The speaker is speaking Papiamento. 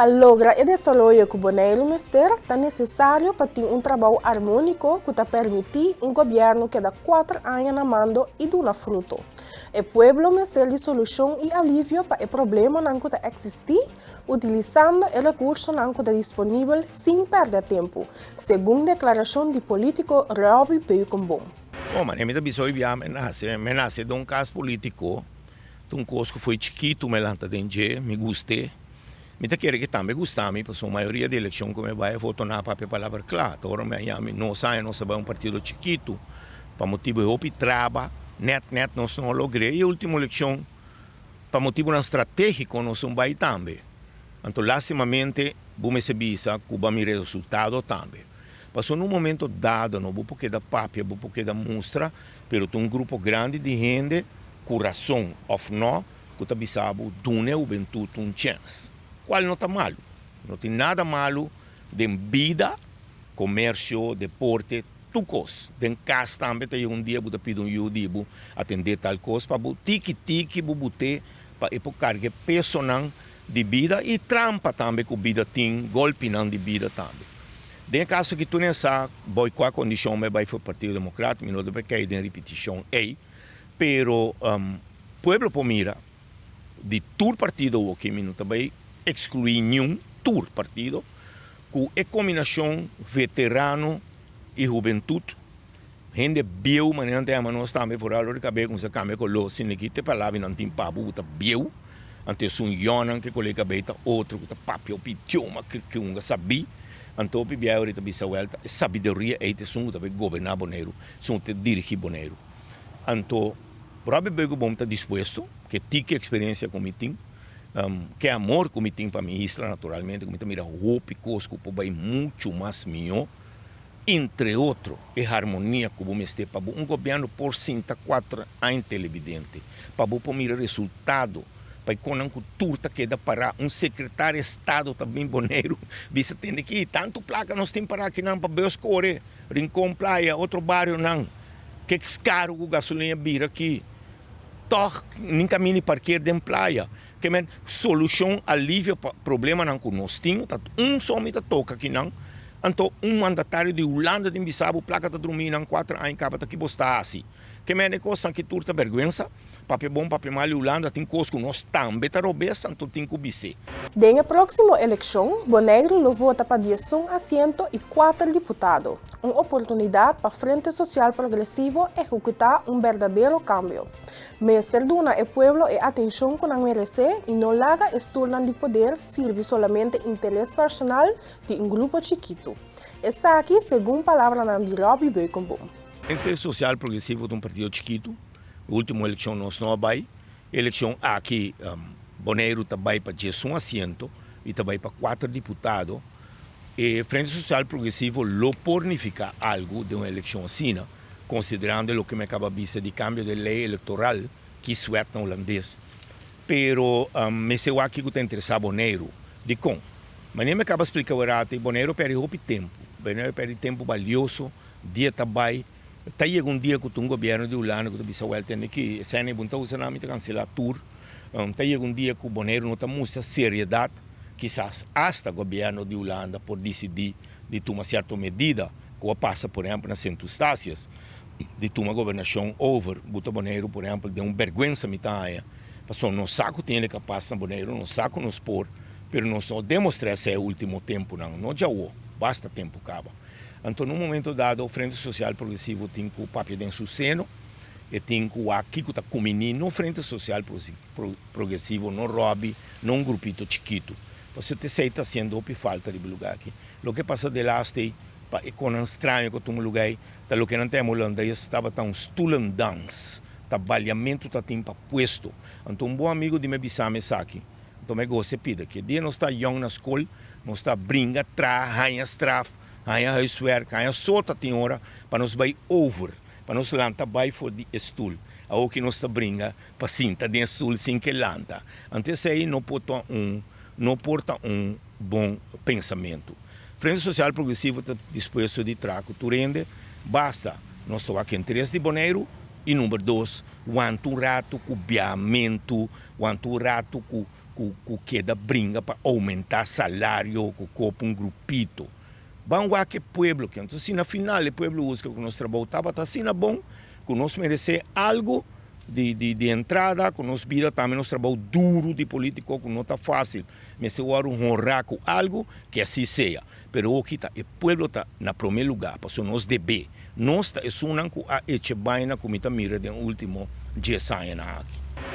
Pa logra e desaroyo ku Boneiru mester, ta nesesario pa tin un trabou armóniko ku ta permití un gobièrnu keda kuater aña na mando i duna fruto. E pueblo mester di solushon i alivio pa e problemanan ku ta eksistí, utilisando e rekursonan ku ta disponibel sin pèrdè tempu, segun deklarashon di polítiko Robby Beukenboom. Bon, manera mi ta bisa hoy bia, mi nase, mi nase den un kas polítiko. Ta un kos ku fo'i chikitu mi a lanta den dje, mi gust'é. Mi ta kere ke tambe gusta mi, pasobra mayoria di elekshon ku mi a bai a voto nan a papia palabra kla. Ta ora mi a yami nos aña nos a bai un partido chikitu pa motibu e hopi traba, nèt nèt nos no a logr'é. I e ultimo elekshon pa motibunan stratégiko nos un bai tambe. Anto lastimamente bo mester bisa ku bo a mira e resultado tambe. Pasobra na un momento dado no bo por keda papia, bo por keda mustra, pero ta un grupo grandi di hende ku rason òf nò ku ta bisa bo duna e hubentut un chèns, kual no ta malu. No tin nada malu den bida, komersio, deporte, tur kos. Den kas tambe ta yega un dia bo ta pidi un yu di bo atendé tal kos pa bo tiki tiki bo but'é pa e por karga e pesonan di bida i trampa tambe ku bida tin, golpinan di bida tambe. Den e kaso aki tur nan sa boi kua kondishon mi a bai for Partido Demokrat, mi no ta bai kai den ripitishon ei. Pero pueblo por mira di tur partido awoki, mi no ta bay exclui niun, tur partido, cu e combinacion veterano y hubentud, hende bieu manera nan ta yama nos tambe foral ora di cabey cuminsa cambia color, sin aki te palabra nan tin pa bo ta bieu, anto esun yonan ke color di cabey ta otro cu ta papia hopi idioma cu hunga sabi, anto hopi biaha ora ta bisa welta e sabiduria ey ta esun cu ta bay goberna Boneiru, esun cu ta dirigi Boneiru. Anto Robby Beukenboom ta dispuesto, ke tiki eksperensia ku mi tin, ke amor ku mi tin pa mi isla naturalmente, ku mi ta mira hopi kos ku por bai muchu mas mihó, entre otro e harmonia ku bo mester pa bo un gobièrnu por sinta kuater aña televidente, pa bo por mira resultado, pa e konan ku tur ta keda pará, un sekretario estado ta bin Boneiru bisa tende ki tantu plaka nos tin pará akinan pa bus kore Rincon, Playa, otro barionan. Ke karu ku gasolina bira aki tòg nin kaminda di parker den playa. Ke men solushon alivio pa problemanan ku nos tin ta un so mi ta toka akinan. Anto un mandatario di Hulanda tin bisa bo plaka ta drumi nan kuater aña kaba ta ki bo sta hasi. Ke men e kosnan aki tur ta bèrgwensa. Papia bon papia mal di Hulanda tin kos ku nos tambe ta robes anto tin ku bis'é. Den e próksimo elekshon, Boneiru lo vota pa diesun asiento i kuater diputado, un oportunidat pa Frente Sosial Progresivo ehekutá un berdadero kambio. Mester duna e pueblo e atenshon ku nan meresé i no laga e stulnan di poder sirbi solamente interes personal di un grupo chikitu. Esaki segun palabranan di Robby Beukenboom. Frente Sosial Progresivo ta un partido chikitu. Ultimo elekshon nos no a bai. E elekshon aki Boneiru ta bai pa diesun asiento i ta bai pa kuater diputado. E Frente Sosial Progresivo lo por nifiká algu den un elekshon asina, konsiderando loke mi a kaba bisa di kambio di lei elektoral, kieswet na hulandes. Pero mester wak kiko ta interesá Boneiru. Dikon? Manera mi a kaba splika awerati, Boneiru a pèrdè hopi tempu. Boneiru a pèrdè tempu balioso, dia ta bai. Ta yega un dia ku ta un gobièrnu di Hulanda ku ta bisa wèl tende ki esei bo no ta usa nan mi ta kanselá tur. Ta yega un dia ku Boneiru no ta mustra seriedat, kisas asta gobièrnu di Hulanda por disidí di tuma sierto medida ku a pasa por ehèmpel na Sint Eustatius di tuma gobernashon over buta Boneiru por ehèmpel den un bèrgwensa mi ta haña pasobra nos sa ku tin hende kapas na Boneiru, nos sa ku nos por pero nos no demostrá esei e último tempunan, no djawo, basta tempu kaba. Anto na un momento dado Frente Social Progresivo tin ku papia den su seno, e tin ku wak kiko ta kuminí no Frente Social Progresivo, no Robby, no un grupito chikitu. Pasobra esei ta hasiendo hopi falta riba e lugá aki. Loke pasa delaste pa e konan straño ku tuma lugá ei ta loke nan ta yama hulandes tabata un stoelendans, ta baliamentu ta tin pa puesto. Anto un bon amigu di mi a bisa mi esaki. Anto mi a gosa e pida. Ki dia nos ta yòn na skol, nos ta bringa, traha, haña straf, haña huiswerk, haña sota tin ora pa nos bai over, pa nos lanta bai for di e stul. Awor ki nos ta bringa pa sinta den e stul sin ke lanta. Anto esei no por ta un no por ta un bon pensamentu. Frente Sosial Progresivo ta dispuesto di traha ku tur hende, basta nos ta wak interes di Boneiru i number dos, wanta un ratu ku biamentu, wanta un ratu ku. Ku keda bringa pa oumentá salario ku kopa un grupito. Ban wak e pueblo ke. Anto si na final e pueblo husga ku nos trabou tabata asina bon ku nos meresé algu di di entrada ku nos bida tambe nos trabou duru di politico ku no ta fácil mester wòrdu honrá ku algu ke así sea. Pero oki ta e pueblo ta na promé lugá pasobra nos debé. Nos ta esunnan ku a eche baina ku mi ta mira den último dies añanan aki.